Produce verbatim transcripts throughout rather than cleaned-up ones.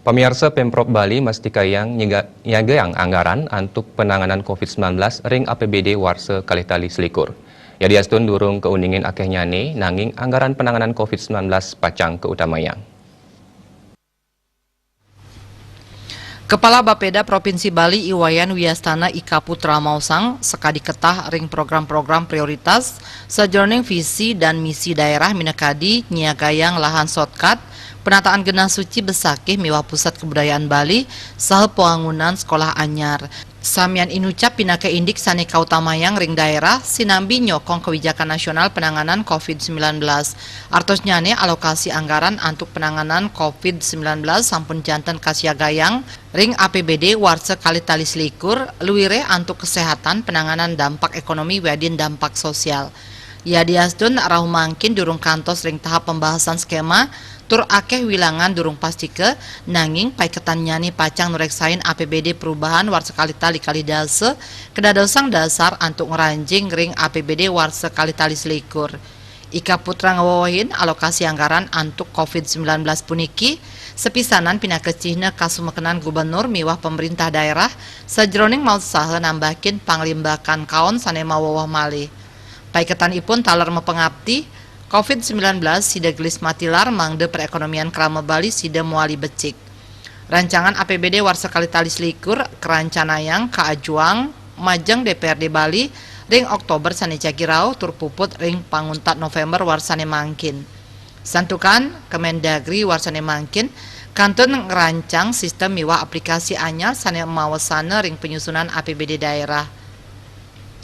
Pamiarsa, Pemprov Bali mastikayang nyiga-, nyiagayang anggaran antuk penanganan covid sembilan belas ring A P B D warsa kalih tali selikur. Yadiastun durung kauningin akehnyane, nanging anggaran penanganan covid sembilan belas pacang kautamayang. Kepala Bapeda Provinsi Bali I Wayan Wiyastana I Kaputra maosang sakadi ketah ring program-program prioritas sajeroning visi dan misi daerah minakadi nyiagayang lahan shortcut, penataan genah suci besakih miwah pusat kebudayaan Bali, saha pawangunan sekolah anyar. Samian inucap pinaka indik sane kautamayang ring daerah sinambi nyokong kebijakan nasional penanganan covid sembilan belas. Artosnyane alokasi anggaran antuk penanganan covid sembilan belas sampun janten kasiagayang ring A P B D warsa kalih tali selikur, luire antuk kesehatan, penanganan dampak ekonomi wiadin dampak sosial. Yadiastun rauh mangkin durung kantos ring tahap pembahasan skema, tur akeh wilangan durung pastika, nanging paiketannyane pacang nureksain A P B D perubahan warsa kalih tali kalih dasa, kadadosang dasar antuk ngranjing ring A P B D warsa kalih tali selikur. I Kaputra ngawewehin alokasi anggaran antuk covid sembilan belas puniki, sapisanan pinaka cihna kasumekenan gubernur miwah pemerintah daerah, sajeroning mautsaha nambahin panglimbakan kaon sane maweweh malih. Paiketanipun taler mapangapti, covid sembilan belas sida gelis matilar mangda perekonomian krama Bali sida mawali becik. Rancangan A P B D warsa kalih tali selikur karancanayang kaajuang majeng D P R D Bali ring Oktober sane jagi rauh tur puput ring panguntat November warsane mangkin. Santukan Kemendagri warsane mangkin kantun ngrancang sistem miwah aplikasi anyar sane mawasana ring penyusunan A P B D daerah.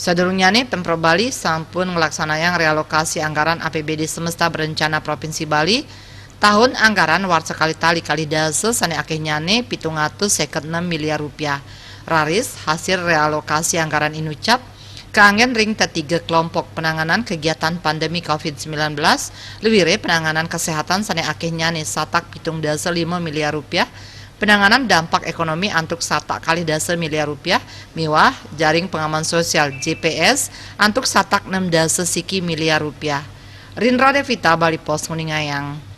Sadurungnyane, Pemprov Bali sampun nglaksanayang realokasi anggaran A P B D Semesta Berencana Provinsi Bali tahun anggaran warsa kalih tali kalih dasa sane akehnyane pitung atus seket enem miliar rupiah. Raris, hasil realokasi anggaran inucap kaanggen ring tetiga kelompok penanganan kegiatan pandemi covid sembilan belas, luire penanganan kesehatan sane akehnyane satak pitung dasa lima miliar rupiah, penanganan dampak ekonomi antuk satak kalih dasa miliar rupiah, miwah jaring pengaman sosial J P S antuk satak enam dasa siki miliar rupiah. Rindra Devita, Bali Post, nguningayang.